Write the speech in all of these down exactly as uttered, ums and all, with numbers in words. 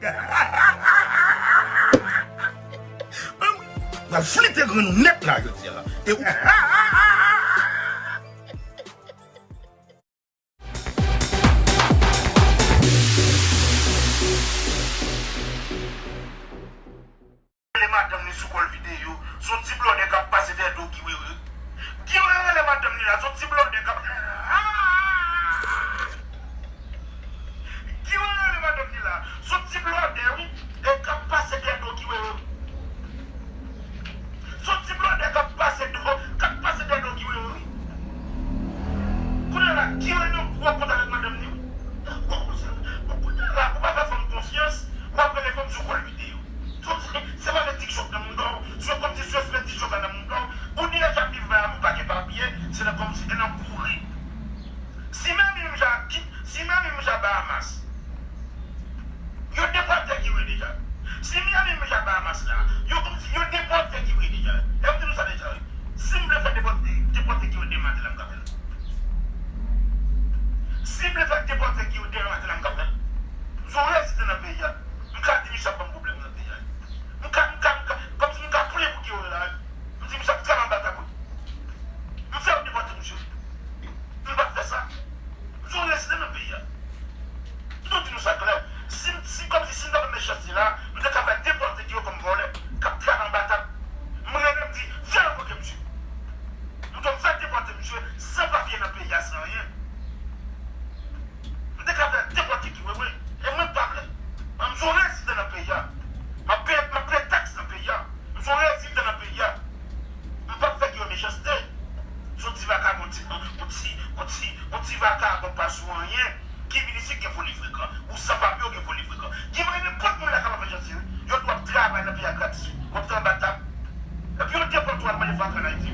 M al flite grenn ou nèt la jodi a. E ou rele madanm li sou kòl videyo. Se yon ti blòdè k ap pase dèyè do Guy Wewe. Guy Wewe rele madanm li la, se yon ti blòdè k ap Guy Wewe rele madanm li la, se yon ti blòdè wi, e k ap pase dèyè do Guy Wewe. Se yon ti blòdè k ap pase do, k ap pase dèyè do Guy Wewe wi. Kounye a la, Guy Wewe nan gwo kont avèk madanm li wi. Nan gwo kont sa. Bon, kounye a la, ou pa fè fanm konfyans, w ap rele fanm sou kòl videyo. Se pa vle ti chòk nan mouda w. Se kòmsi se espès ti chòk la nan mouda w. Ou deja viv Miami, ou pa gen papye, se nan kòmsi e nan kouri. Si Miami menm jan ki, si Miami menm jan Bahamas, yo depòte Guy Wewe deja. Si Miami menm jan Bahamas la, yo kòmsi yo depòte Guy Wewe deja. E m di nou sa deja wi. Si m vle fè depòte, depòte Guy Wewe demen maten la, m ka fè l. Si m vle fè depòte Guy Wewe demen maten la, m ka fè l. M se yon rezidan nan peyi a. M ka di misye ap ban m pwoblèm nan peyi a. M ka, m ka, m ka, kòmsi m ka plenyen pou Guy Wewe la. M di misye ap travay anba tab wi. M fè yo depòte misye. M p ap fè sa. M se yon rezidan nan peyi a. M tou di nou sa klè. Si, si, kòmsi si m ta pran mechanste la, m te ka fè depòte Guy Wewe kòm vòlè k ap travay anba tab. M rele, m di, fè revoke misye. M tou fè depòte misye san papye nan peyi a, san anyen. M te ka fè depòte Guy Wewe, e mwen m pa vle. Mwen, m se yon rezidan nan peyi a. M ap peye, m ap peye taks nan peyi a. M se yon rezidan nan peyi a. M p ap fè Guy Wewe mechanste. Se yon ti vakabon, ti, yon ti, yon ti, yon ti vakabon pa sou anyen ki vin isit gen foli frekan. Ou san papye, ou gen foli frekan. Guy Wewe, nenpòt moun la kapab fè janti wi. Yo di w ap travay nan peyi a gratis wi. W ap travay anba tab. Epi yo depòte w al manje fatra ann Ayiti.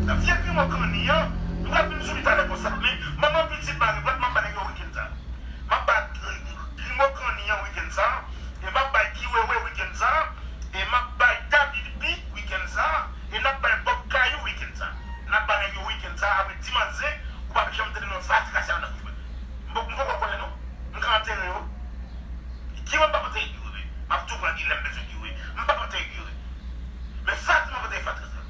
Vye grimo kanni an, m pral vin sou li talè konsa, men manman pitit mari m, m ap ba nèg yo wikenn sa. M ap ba grimo kanni an wikenn sa, e m ap bay Guy Wewe wikenn sa, e m ap bay David B wikenn sa, e n ap bay Bob Kayou wikenn sa. N ap ba nèg yo wikenn sa, apre dimanch zen, ou p ap janm tande non fatra sa yo nan bouch mwen. M poko, m poko konnen non. M ka antere yo. Guy Wewe, m p ap antere Guy Wewe. M ap tou pran Guy lè m bezwen Guy Wewe. M p ap antere Guy Wewe. Men fatra, m ap antere fatra sa.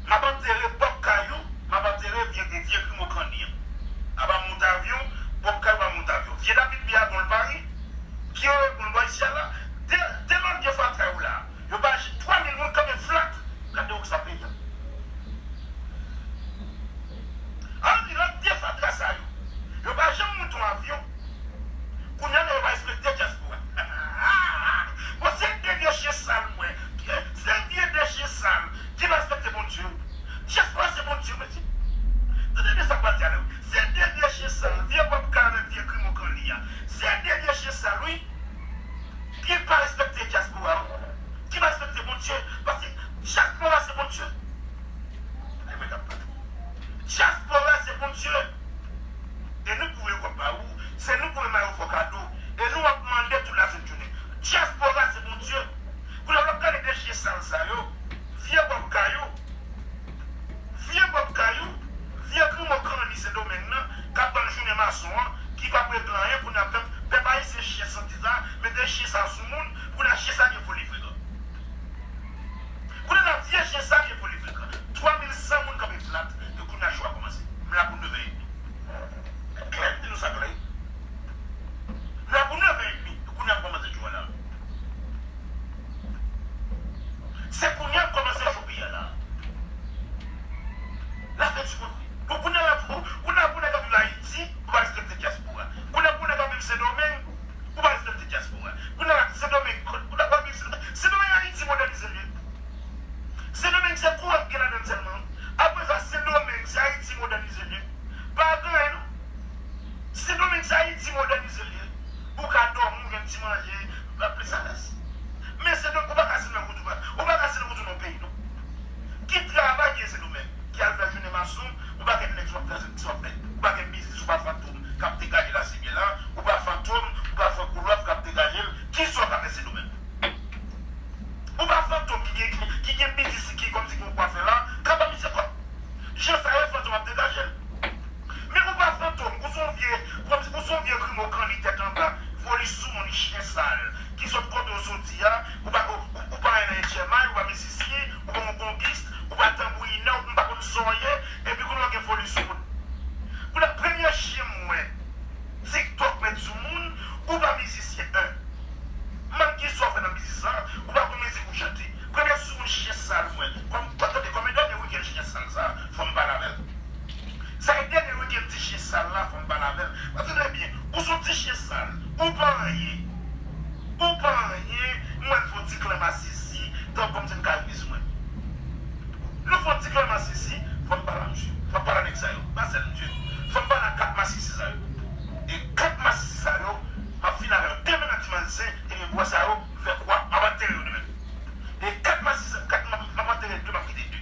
M ap antere Bob Kayou, m ap antere vye, vye grimo kanni an. Apa m moute avyon, Bob Kayou pa moute avyon. Vye David B a bon l Pari, Guy Wewe bon l Bwa Isyèl la. De, de lòt vye fatra yo la. Yo pa j-, twa mil moun kanpe flat. Gade wòk sa peyi a. Ann di lòt vye fatra sa yo. Yo pa janm moute yon avyon. Kounye a la yo pa respekte dyaspora. Bon, se de vye chen sal m wè. Se vye de chen sal ki pa respekte Bondye. Dyaspora se Bondye, mesye. Tande byen sa m pral di a la wi. Se de vye chen sal, vye Bob Kayou avèk vye grimo kanni a. Se de vye chen sal, wi. Ki pa respekte dyaspora, wi. Ki pa respekte Bondye. Paske dyaspora se Bondye. Gade mwen k ap pale. Dyaspora se Bondye. E nou k voye kòb ba ou, se nou k voye mayo fò kado, e nou w ap mande tout lasentjounen. Dyaspora se Bondye. Kounye a w ap gade de chen sal sa yo, vye Bob Kayou, vye Bob Kayou, vye grimo kanni Sendomeng nan, k ap ban l jounen mason an, ki p ap regle anyen, kounye a pèp, pèp ayisyen chen santi sa, mete chen sa sou moun, kounye a chen sa gen foli frekan. Kounye a la, vye chen sa gen foli frekan. Twa mil san moun kanpe flat, e kounye a show a kòmanse. M la pou nèf è edmi. Klè, m di nou sa klè. M la pou nèf è edmi, e kounye a kòmanse show a la. Se kounye a kòmanse show peyi a la. La fin du monde, wi. Bon, kounye a la, pou, kounye a, pou nèg ap viv Ayiti, ou pa respekte dyaspora. Kounye a, pou nèg ap viv Sendomeng, ou pa respekte dyaspora. Kounye a la, Sendomeng, kounye a, Sendomeng, Ayiti modènize l ye. Sendomeng se kouran k gen ladan l sèlman. Apre sa, Sendomeng se Ayiti modènize l ye. Pa gen anyen non. Sendomeng se Ayiti modènize l ye. Ou ka dòmi, ou jwenn ti manje, plis alèz. Men Sendomeng, ou pa ka site nan wout ou pa, ou pa ka site nan wout ou nan peyi non. Ki travay gen Sendomeng? Ki al fè jounen mason, ou pa gen nèg sou ap fè, sou ap fè, ou pa gen biznis, ou pa Fantom k ap degaje l ase byen la, ou pa Fantom, ou pa Franco Love k ap degaje l, kisa w ka fè Sendomeng? Ou pa Fantom ki gen, ki, ki gen biznis, ki kòmsi gen yon kwafè la, k ap ba misye kòb. Jan sa ye, Fantom ap degaje l. Men ou pa Fantom, ou se yon vye, kòmsi, ou se Tande byen, ou se yon ti chen sal, ou pa anyen. Ou pa anyen, mwen fè yon ti klan masisi, tankou m di n ka vini sou mwen. Nou fè yon ti klan masisi, fò m pale a misye. Fò m pale a nèg sa yo. Pa sèl misye. Fò m pale a kat masisi sa yo. E kat masisi sa yo, m ap fini avè yo demen nan dimanch sen, ebyen bwa sa yo, vè kwa, m ap antere yo demen. E kat masisi, kat m ap, m ap antere de, m ap kite de.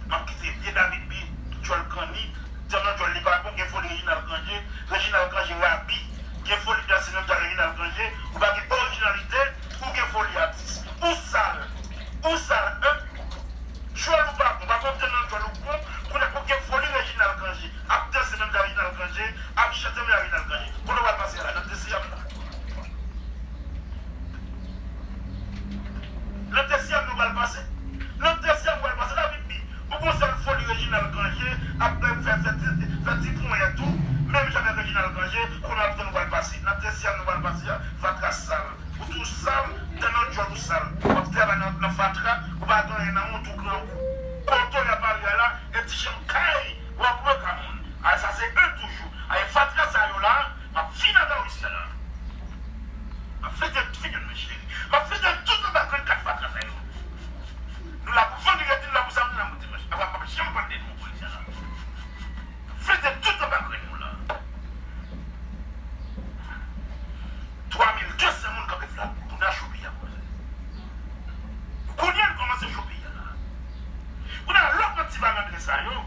M ap kite vye David B, djòl kanni, djòl nan djòl li pa bon, gen foli Reginald Cangé, Reginald Cangé rabi, gen foli danse menm jan Reginald Cangé, ou pa gen orijinalite, ou gen foli atis. Ou sal, ou sal, en. Djòl ou pa bon, pa konprann nan djòl ou bon, kounye a ou gen foli Reginald Cangé, ap danse menm jan Reginald Cangé, ap chante menm jan Reginald Cangé. Kote w al pase a la, nan T C M la. Nan T C M nou pral pase. Nan T C M nou pral pase. David B, ou gon sèl foli Reginald Cangé, ap fè, fè, fè ti, fè ti ponyèt ou, menm jan avèk Reginald Cangé, kounye a nou pral pase. Nan T C M nou pral pase a, fatra sal. Ou tou sal, tan nan djòl ou sal. W ap travay nan, nan fatra, ou pa gen anyen nan men w, ou tou grangou. Kote w ap ale a la, e ti chen kay, w ap wè ka moun. A, sa se en toujou. A, e fatra sa yo la, m ap fini avè w isi a la. M ap fete tout figi nou, men cheri. M ap fete tout anba grenn kat fatra sa yo. Nou la pou vandredi, nou la pou samdi, nou la pou dimanch. Apa m p ap janm pale de nou, polisye la. M ap fete tout anba grenn nou la. Twa mil de san moun kanpe flat pou n a cho peyi a pou nou. Kounye a n kòmanse cho peyi a la. Kounye a lòt nan ti malandren sa yo,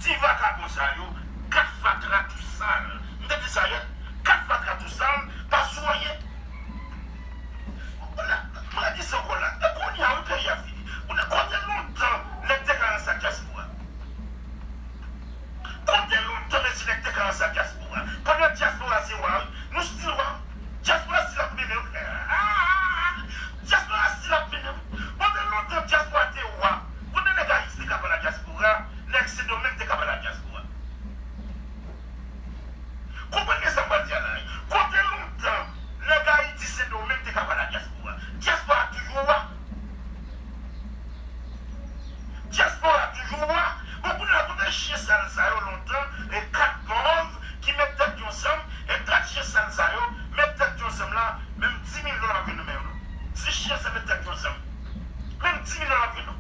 ti vakabon sa yo, kat fatra tou sal. M te di sa yè, kat fatra tou sal, pa sou anyen. Mwen di sa ankò la, e kounye a wi peyi a fini. Kounye a kote lontan nèg te ka ranse ak dyaspora? Kote lontan mesye nèg te ka ranse ak dyaspora? Pandan dyaspora se wa wi, nou still wa. Dyaspora still ap mennen wi. Dyaspora still ap mennen wi. Pandan lontan dyaspora te wa, kote nèg Ayiti te ka pale a dyaspora, nèg Sendomeng te ka pale a dyaspora. Konprann byen sa m pral di a la. Kote lontan nèg Ayiti Sendomeng te ka pale a dyaspora? Dyaspora toujou wa. Dyaspora toujou wa. Bon, kounye a, kote chen sal sa yo lontan, e kat pòv ki met tèt yo ansanm, e kat chen sal sa yo met tèt yo ansanm la, menm di mil dola p ap jwenn nan men yo non. Si chen sa met tèt yo ansanm, menm di mil dola p ap jwenn non.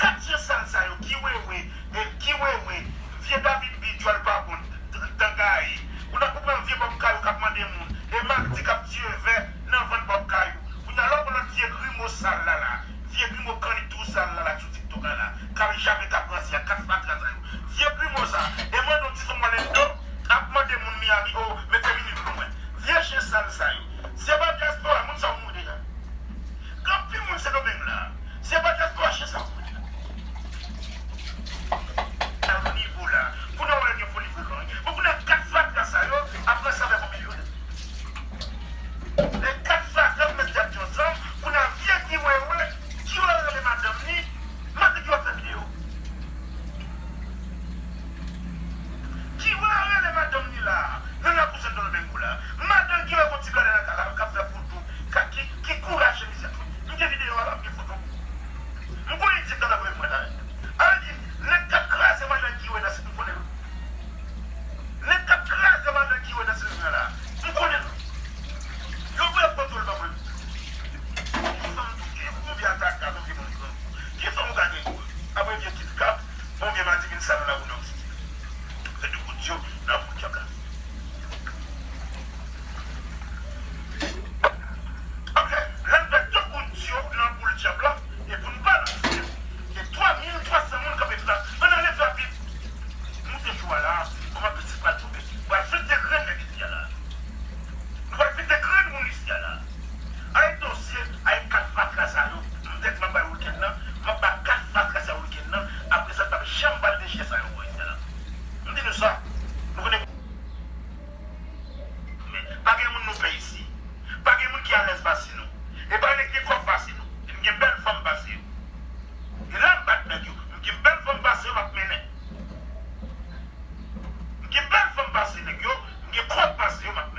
Kat chen sal sa yo ki wewe, e ki wewe, vye David B, djòl pa bon, t-, t-, tangaye. Ou nan, ou pran vye bòb kay ou k ap mande moun, e maldi k ap tiye vè nan vant bòb kay ou. Kounye a la w pran lòt vye grimo sal la la, vye grimo kannik twou sal la la sou TikTok la la, k ap jape, k ap ranse ak kat fatra sa yo. Vye grimo sa, e mande yon ti fanm w ale nan do, ap mande moun Miami, o, mete vinil pou mwen. Vye chen sal sa yo. Si se pa dyaspora, moun sa yo mouri deja. Gen anpil moun Sendomeng la. Si se pa dyaspora, chen sa yo mouri deja. Nan nivo la. Kounye a w wè gen foli frekan wi. Bon, kounye a kat fatra sa yo ap ranse avèk yon milyonè. E kat fatra ap met tèt yo ansanm, kounye a vye ki wewe, ki wè rele madanm li, madanm ki wè fè videyo. Ki wè rele madanm li la, nan lakou Sendomengo la. Madanm ki wè gon ti gade nan kaka k ap fè foto, ka, ki, ki kouraje mizè tou. M gen videyo a la, m gen foto. M konnen ki t ap voye mwen la. A di, nèg k ap kraze madanm ki wè nan, m konnen l. Nèg k ap kraze madanm ki wè nan Sendomeng la. M konnen l. Yo voye foto l ban mwen. Ki fanm tou gen, ou vye ataka, ou vye moun ki ban. Ki fanm ou ka gen tou? Apre vye Kit Kat, bon vye madivin sa nan lakou Nòdis. Fè de kout yo nan boul dyab la. Ok, lè n fè de kout yo nan boul dyab la, e pou n balanse, gen twa mil twa san moun kanpe flat. Ann ale fè vit. Moute jou a la, kòman pitit pral tonbe. Pral fete grenn nèg isi a la. Nou pral fete grenn moun isi a la. Ay dosye, ay kat fatra sa yo. M tèt m ap bay wikenn nan, m ap bay kat fatra sa yo wikenn nan. Apre sa, n p ap janm pale de chen sa yo ankò isi a la. M di nou sa. Nou konnen. Men, pa gen moun nou pè isi. Pa gen moun ki alèz pase nou. E pa nèg gen kòb pase nou. E m gen bèl fanm pase yo. E la m bat nèg yo. M gen bèl fanm pase yo, m ap mennen. M gen bèl fanm pase nèg yo, m gen kòb pase yo, m ap